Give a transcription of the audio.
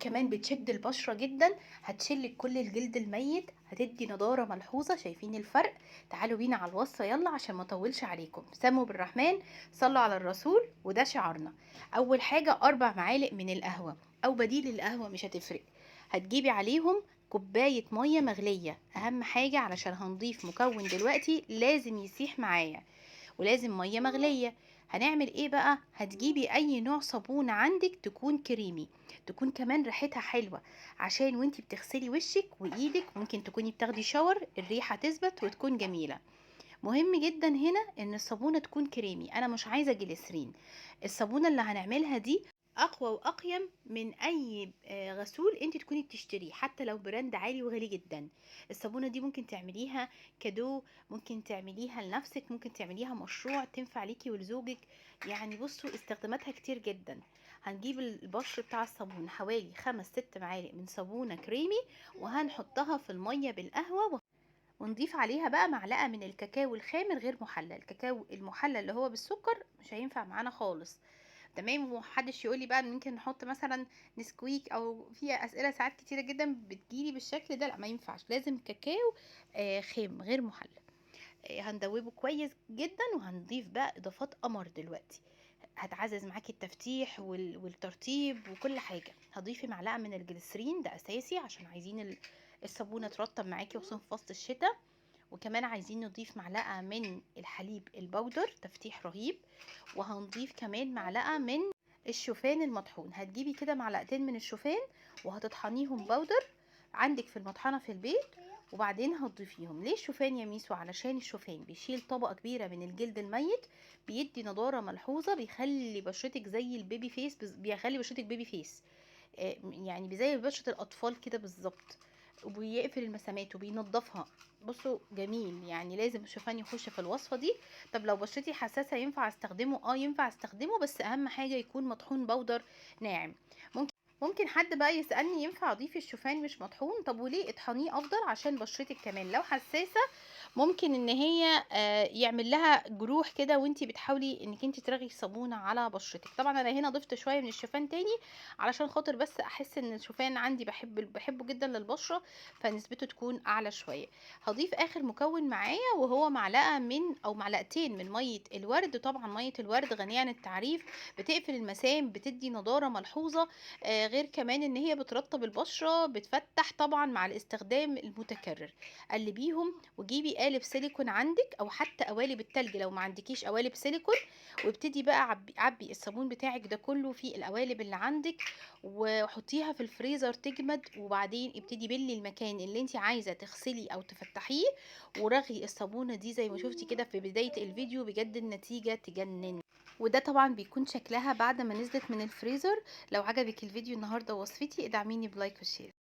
وكمان بتشد البشرة جدا، هتشيلك كل الجلد الميت، هتدي نضارة ملحوظة. شايفين الفرق؟ تعالوا بينا على الوصفة يلا عشان ما اطولش عليكم. سموا بالرحمن، صلوا على الرسول، وده شعارنا. اول حاجة 4 معالق من القهوة او بديل القهوة مش هتفرق. هتجيبي عليهم كوباية مية مغلية، اهم حاجة علشان هنضيف مكون دلوقتي لازم يسيح معايا، ولازم مية مغلية. هنعمل ايه بقى؟ هتجيبي اي نوع صابون عندك تكون كريمي، تكون كمان ريحتها حلوة، عشان وانتي بتغسلي وشك وايدك ممكن تكوني بتاخدي shower الريحة تثبت وتكون جميلة. مهم جدا هنا ان الصابونة تكون كريمي، انا مش عايزة جليسرين. الصابونة اللي هنعملها دي اقوى واقيم من اي غسول انت تكوني بتشتريه، حتى لو brand عالي وغالي جدا. الصابونه دي ممكن تعمليها cadeau، ممكن تعمليها لنفسك، ممكن تعمليها مشروع، تنفع ليكي ولزوجك. يعني بصوا استخداماتها كتير جدا. هنجيب البشر بتاع الصابون حوالي 5-6 معالق من صابونه كريمي، وهنحطها في المية بالقهوة، ونضيف عليها بقى معلقه من الكاكاو الخام الغير محلل. الكاكاو المحلل اللي هو بالسكر مش هينفع معانا خالص، تمام؟ ومحدش يقولي بقى ان ممكن نحط مثلا نسكويك، او في اسئلة ساعات كتيرة جدا بتجيلي بالشكل ده، لا ما ينفعش، لازم كاكاو خام غير محلى. هندوبه كويس جدا، وهنضيف بقى اضافات قمر دلوقتي هتعزز معاكي التفتيح والترطيب وكل حاجة. هضيفي معلقه من الجليسرين، ده اساسي عشان عايزين الصابونه ترطب معاكي خصوصا في فصل الشتاء. وكمان عايزين نضيف معلقة من الحليب البودر، تفتيح رهيب. وهنضيف كمان معلقة من الشوفان المطحون. هتجيبي كده معلقتين من الشوفان وهتطحنيهم بودر عندك في المطحنة في البيت، وبعدين هتضيفيهم. ليه الشوفان يا ميسو؟ علشان الشوفان بيشيل طبقة كبيرة من الجلد الميت، بيدي نضارة ملحوظة، بيخلي بشرتك زي ال baby face، بيخلي بشرتك baby face، يعني زي بشرة الأطفال كده بالظبط، وبيقفل المسامات وبينضفها. بصوا جميل، يعني لازم الشوفان يخش في الوصفة دي. طب لو بشرتي حساسة ينفع استخدمه؟ ينفع استخدمه، بس اهم حاجة يكون مطحون بودر ناعم. ممكن حد بقى يسألني ينفع اضيف الشوفان مش مطحون؟ طب وليه؟ اطحنيه افضل عشان بشرتك كمان لو حساسة ممكن ان هي يعمل لها جروح كده وانتي بتحاولي انك انتي ترغي الصابونه على بشرتك. طبعا انا هنا ضفت شوية من الشوفان تاني علشان خاطر بس احس ان الشوفان عندي بحبه جدا للبشره، فنسبته تكون اعلى شوية. هضيف اخر مكون معايا وهو معلقه من او معلقتين من مية الورد. طبعا مية الورد غنية عن التعريف، بتقفل المسام، بتدي نضاره ملحوظة، غير كمان ان هي بترطب البشرة، بتفتح طبعا مع الاستخدام المتكرر. قلبيهم وجيبي قالب سيليكون عندك او حتى قوالب التلج لو ما عندكيش قوالب سيليكون، وابتدي بقى عبي الصابون بتاعك ده كله في القوالب اللي عندك، وحطيها في الفريزر تجمد. وبعدين ابتدي بلي المكان اللي انت عايزه تغسلي او تفتحيه، ورغي الصابونه دي زي ما شفتي كده في بداية الفيديو. بجد النتيجة تجنن. وده طبعا بيكون شكلها بعد ما نزلت من الفريزر. لو عجبك الفيديو النهارده ووصفتي ادعميني ب like و share.